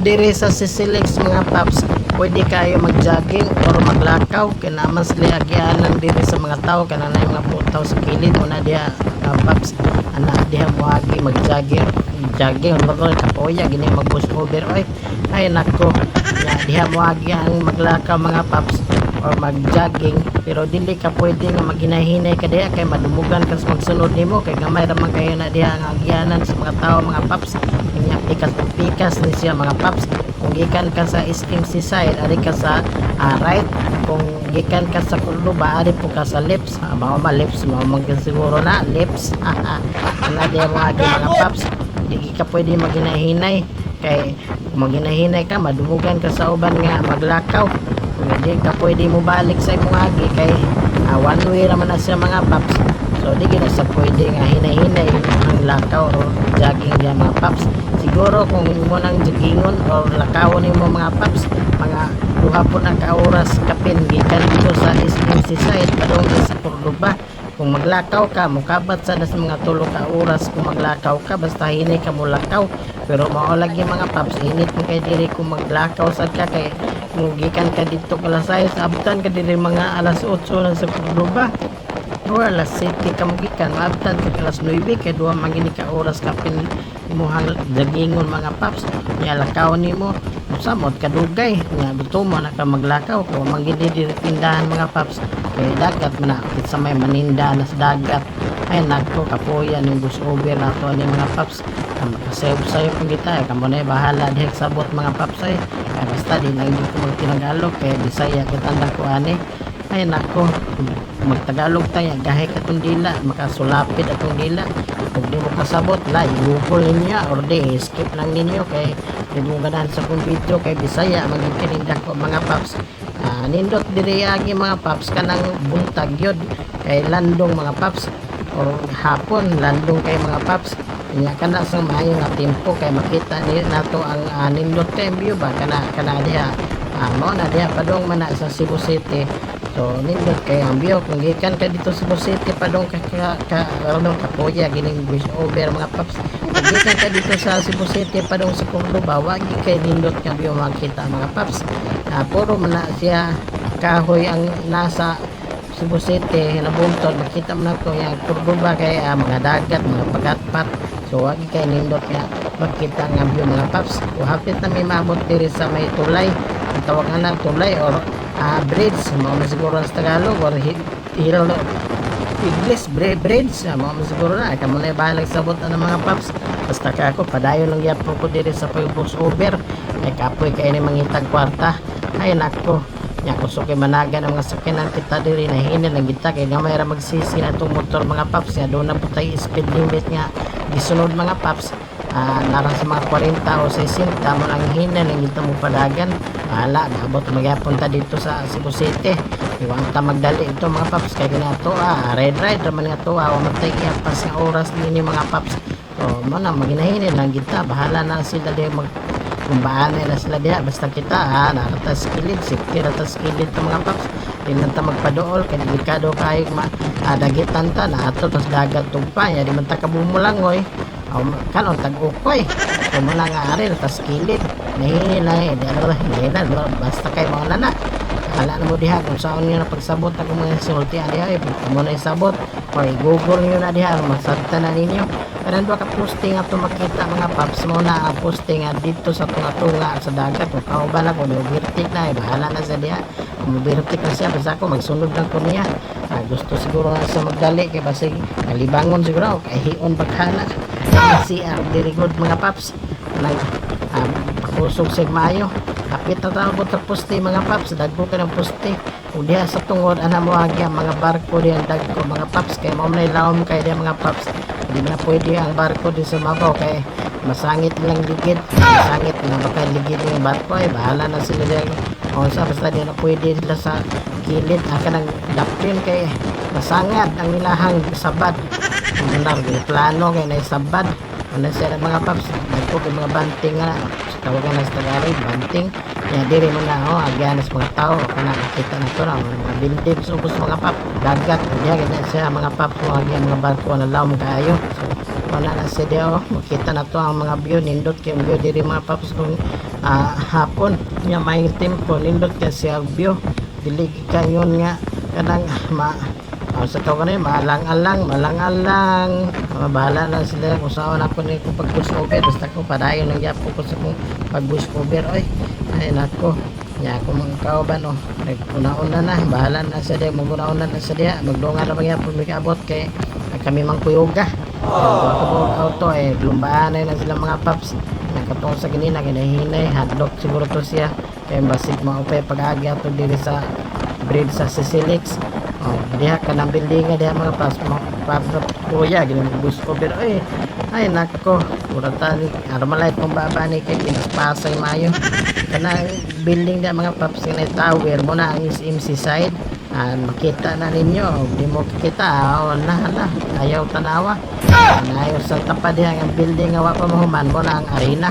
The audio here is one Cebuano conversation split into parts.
Diri sa CCLEX, mga paps, pwede kayo mag-jogging or maglakaw kay naa man sila agianan diri sa mga tao, kana na mga putaw sa kilid mo na diha, mga paps. Ana diha moagi mag-jogging jogging or kapoya gini mag over oy. Ay nako ya, diha moagi ang maglakaw, mga paps, or mag-jogging, pero dili ka pwede nga maghinahinay ka diha kay madumugan ka sa magsunod nimo kay gamay ra man kayo na diha ang agianan sa mga tao, mga paps. Nya pikas pikas ni siya, mga paps. Kung gikan ka sa SMC side, ari ka sa right. Kung gikan ka sa Cordoba, ari po ka sa left. Mao ma left, mao man gyud siguro na left. Ana diha mo agi, mga paps. Di ka pwede maghinahinay kay kung maghinahinay ka, madumugan ka sa uban nga maglakaw. Hindi ka pwede mo balik sa imong agi kay one way raman na siya, mga paps. So di gina sa pwede nga hinay-hinay ang lakaw or jogging diya, mga paps. Siguro kung imo nang joggingon or lakawon nimo, mga paps, mga 2 po na ka oras kapin gikan dito sa SMC side padung sa Cordoba. Kung maglakaw ka, mukabat sa nas mga 3 ka oras kung maglakaw ka, basta hinay ka mo lakaw. Pero mao lagi, mga paps, init mo kay diri kung maglakaw sad ka kay kung gikan ka dito alas 6, abtan ka diri mga alas 8 lang sa Cordoba or alas 7 ka mo gikan, maabtan ka alas 9 kay 2 man gini ka oras kapin imuhang joggingon, mga paps. Nya lakaw nimo samot kadugay nga gusto mo na ka maglakaw kung man gini diri tindahan, mga paps, kay dagat man na sa may maninda na sa dagat. Ay nako, kapoya ning voice over nato ani, mga paps. Makasayop-sayop ang kita eh. Kamo na bahala diha sabot, mga paps, ay. Kay basta di lang ko magtinagalog kay Bisaya kita ko ani. Ay nako, magtagalog tayo, gahi ka tong dila, makasulapid atong dila. Kung di mo kasabot, la, i-Google ninyo or di, skip lang ninyo kay di mo ganahan sa kong video kay Bisaya, maging kininda ko, mga paps. Nindot diri agi, mga paps, kanang buntag yun kay landong, mga paps, or hapon landong kay, mga paps. Nya kana sa maayo nga tempo kay makita ni nato ang nindot kay view ba kana kana diha. Mao na diha padung man na sa Cebu City. So nindot kay ang view kung gikan ka dito sa Cebu City padung ka ano, kapoya gining voice over, mga paps. Kung gikan ka dito sa Cebu City padung sa Cordoba, wa gyud kay nindot nga view makita, mga paps. Puro man na siya kahoy ang nasa Cebu City nabuntod. Makita mo na to yung Cordoba kay mga dagat, mga pagatpat. So wag kay nindot nga makita nga view, mga paps. O hapit na may maabot diri sa may tulay, ang tawag nga na tulay or bridge mao man siguro sa Tagalog or hilo English bridge, mao man siguro na. Kamo na bahalag sabot na mga paps. Basta ka ako padayon lang gyapon ko diri sa pag over ay kapoy kay ni mangitag kwarta. Ay nako. Nya kusog kay managan ang mga sakyanan kita diri, nahinin lang kita kay gamay ra magsisi na itong motor, mga paps. Nga doon na po tayo speed limit nga gisunod, mga paps. Narang sa mga 40 o 60 mo lang, hina lang kita mo padagan. Bahala, naabot magyapon ta dito sa Cebu City. Iwang ta magdali ito, mga paps, kay kinato red ride raman nga to wa man tay iapas nga oras ninyo, mga paps. So mo na maginahinin lang kita, bahala na sila di mag kumbaan na sila diha. Basta kita narata sa kilid, safety rata sa kilid to, mga paps. Di lang ta magpadool kay delikado kayo ma dagitan ta na ato tas dagat tugpa ya, di man ta kabumulangoy o kanon tag ukoy. So mo na nga ari tas kilid, nahihina di ano hihina, basta kay mao na na. Bahala na mo diha kung saan nyo na pagsabot ako mga sultian diha eh. Mo na isabot or i-Google nyo na diha, masabta na ninyo. Kanang duha ka posting ato makita, mga paps, mo na ang posting nga dito sa tunga-tunga sa dagat. Kung kauban ako ni overtake na eh, bahala na sa diha. Kung overtake na siya, basta ako magsunod lang ko niya. Gusto siguro na sa magdali kay basig kalibangon siguro kay hion baghana. CR very good, mga paps. Nag pakusog sig maayo. Kapit na tawag sa poste, mga paps, dagko ka ng poste. Ug diha sa tungod ana mo agi ang mga barko diha dagko, mga paps, kay mao man lawom kay diha, mga paps. Di na pwede ang barko di sa mabaw kay masangit lang ligid. Masangit na baka ligid yung barko ay bahala na sila diha. O sa basta di na pwede sila sa kilid aka ng daplin kay masangad ang ilahang sabad. Benar, plano kay na sabad. Ano siya mga paps, dagko kay mga banting nga tawagan na sa Tagalog, banting. Ya diri mo na oh, agyan sa mga tao kana makita na to na mga building sa ubos, mga pap, dagat. Diha ganyan siya, mga pap, mo agyan mga barko na lawom kaayo. So wala na siya diha oh, makita na to ang mga view, nindot kay view diri, mga paps, kung Hapon nga may tempo, nindot kay siya view, dili kayon nga kanang ma sa tawag ni maalang-alang, malang-alang. Bahala na sila kung saan ako ni kung pag voice over. Basta ko padayon ng gyapon ko sa kong pag voice over oy. Ay nako nya, ako mga kauban, oh, naguna-una na, bahala na sa diya, maguna-una na sa diya, magdungan na magyapon may kaabot kay kami mang kuyuga. Ako po auto eh, lumbaan na sila, mga paps. Nakatungod sa ganina ginahinay, hadlok siguro to siya kay basig maupay pag-agi ato diri sa bridge sa Cecilix. Oh, diha kanang building nga diha, mga paps, mga paps na kuya gina voice over oy. Ay nako, murata ni Armalite kung baba ni kay pinaspasay maayo. Kanang building diha, mga paps, nga tower mo na ang SMC side. Makita na ninyo, di mo kikita, na na ayaw tanawa. Nayo sa tapad diha ang building nga wa pa mahuman mo na ang arena.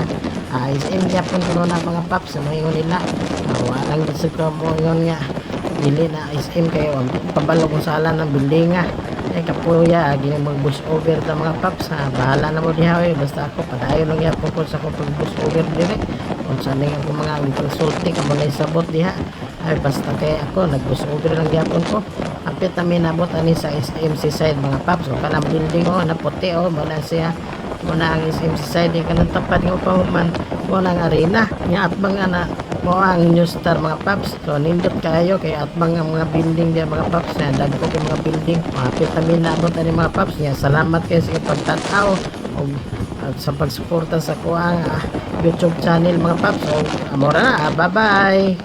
SM gyapon kuno na, mga paps, moingon nila. Wa lang gid ko mo ingon nga dili na SM kayo ang pabalo kung sala ng building nga. Eh kapuya agi mag voice over ta, mga paps ha. Bahala na mo diha oy, basta ako padayon lang gyapon ko sa akong pag voice over dire. Unsa ning ako mga consulting amo na isabot diha. Ay basta kay ako nag voice over lang gyapon ko. Hapit na minabot ani sa SMC side, mga paps. O kanang building, oh, na puti, oh, mo na siya. Mo na ang SMC side yung kanang tapad nga pahuman mo na ang arena. Nga atbang ana mo ang New Star, mga paps. So nindot kayo kay atbang ang mga building diya, mga paps, na dagko kay mga building. Hapit na minabot ani, mga paps. Nya salamat kayo sa pagtan-aw og at sa pagsuporta sa kuang YouTube channel, mga paps. So amora na, bye bye.